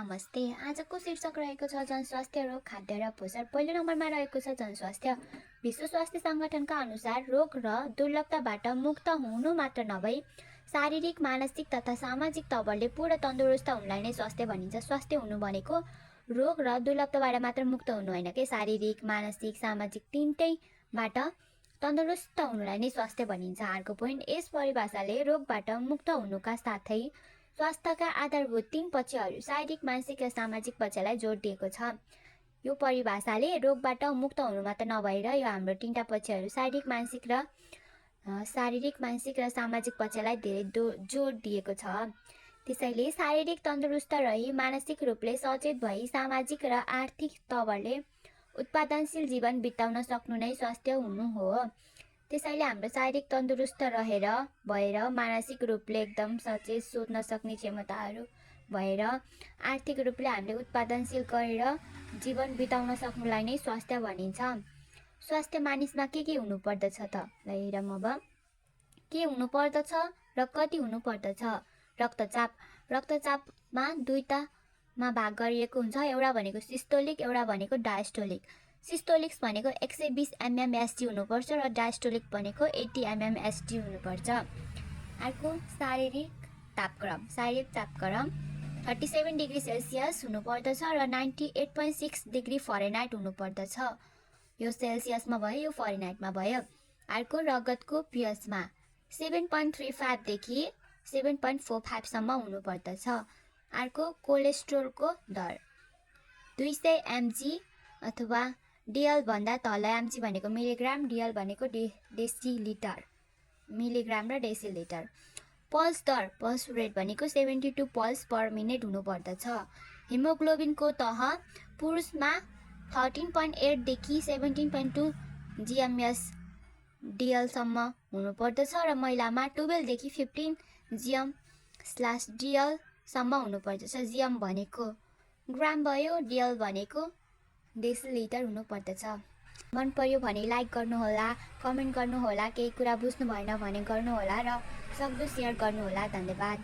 नमस्ते। आजको शीर्षक रहेको छ जनस्वास्थ्य रोग खाद्य र पोषण। पहिलो नम्बरमा रहेको छ जनस्वास्थ्य। विश्व स्वास्थ्य सङ्गठनका अनुसार रोग र दुर्लभताबाट मुक्त हुनु मात्र नभई शारीरिक, मानसिक तथा सामाजिक तवरले पूर्ण तन्दुरुस्त हुनुलाई नै स्वास्थ्य भनिन्छ। स्वास्थ्य हुनु भनेको रोग र दुर्लभताबाट मात्र मुक्त हुनु होइन के, शारीरिक, मानसिक, सामाजिक तीनटैबाट तन्दुरुस्त हुनुलाई नै स्वास्थ्य भनिन्छ। अर्को पोइन्ट, यस परिभाषाले रोगबाट मुक्त हुनुका साथै स्वास्थ्यका आधारभूत तीन पक्षहरू शारीरिक, मानसिक र सामाजिक पक्षलाई जोड दिएको छ। यो परिभाषाले रोगबाट मुक्त हुनु मात्र नभएर यो हाम्रो तीनटा पक्षहरू शारीरिक, मानसिक र सामाजिक पक्षलाई धेरै जोड दिएको छ। त्यसैले शारीरिक तन्दुरुस्त रही मानसिक रूपले सचेत भई सामाजिक र आर्थिक तवरले उत्पादनशील जीवन बिताउन सक्नु नै स्वास्थ्य हुनु हो। त्यसैले हाम्रो शारीरिक तन्दुरुस्त भएर मानसिक रूपले एकदम सचेत सोच्न सक्ने क्षमताहरू भएर आर्थिक रूपले हामीले उत्पादनशील गरेर जीवन बिताउन सक्नुलाई नै स्वास्थ्य भनिन्छ। स्वास्थ्य मानिसमा के हुनुपर्दछ त? ल हेरौँ अब के हुनुपर्दछ र कति हुनुपर्दछ। रक्तचापमा दुईटामा भाग गरिएको हुन्छ। एउटा भनेको सिस्टोलिक, एउटा भनेको डायस्टोलिक। सिस्टोलिक्स भनेको 120 mmHg हुनुपर्छ र डायस्टोलिक भनेको 80 mmHg हुनुपर्छ। अर्को शारीरिक तापक्रम 37 डिग्री सेल्सियस हुनुपर्दछ र 98.6 डिग्री फरेनहाइट हुनुपर्दछ। यो सेल्सियसमा भयो, यो फरेनहाइटमा भयो। अर्को रगतको pHमा 7.35 देखि 7.45 सम्म हुनुपर्दछ। अर्को कोलेस्ट्रोलको दर 200 mg अथवा DL भन्दा तल। mg भनेको मिलिग्राम, DL भनेको डेसिलिटर, मिलिग्राम र डेसिलिटर। पल्स दर, पल्स रेट भनेको 72 पल्स पर मिनट हुनुपर्दछ। हिमोग्लोबिनको तह पुरुषमा 13.8 देखि 17.2 gmS/dl सम्म हुनुपर्दछ र महिलामा 12 देखि 15 gm/dl सम्म हुनुपर्दछ। gm भनेको ग्राम भयो, DL भनेको डेसिलिटर हुनुपर्दछ। मन पर्यो भने लाइक गर्नुहोला, कमेन्ट गर्नुहोला, केही कुरा बुझ्नु भएन भने गर्नुहोला र सक्दो सेयर गर्नुहोला। धन्यवाद।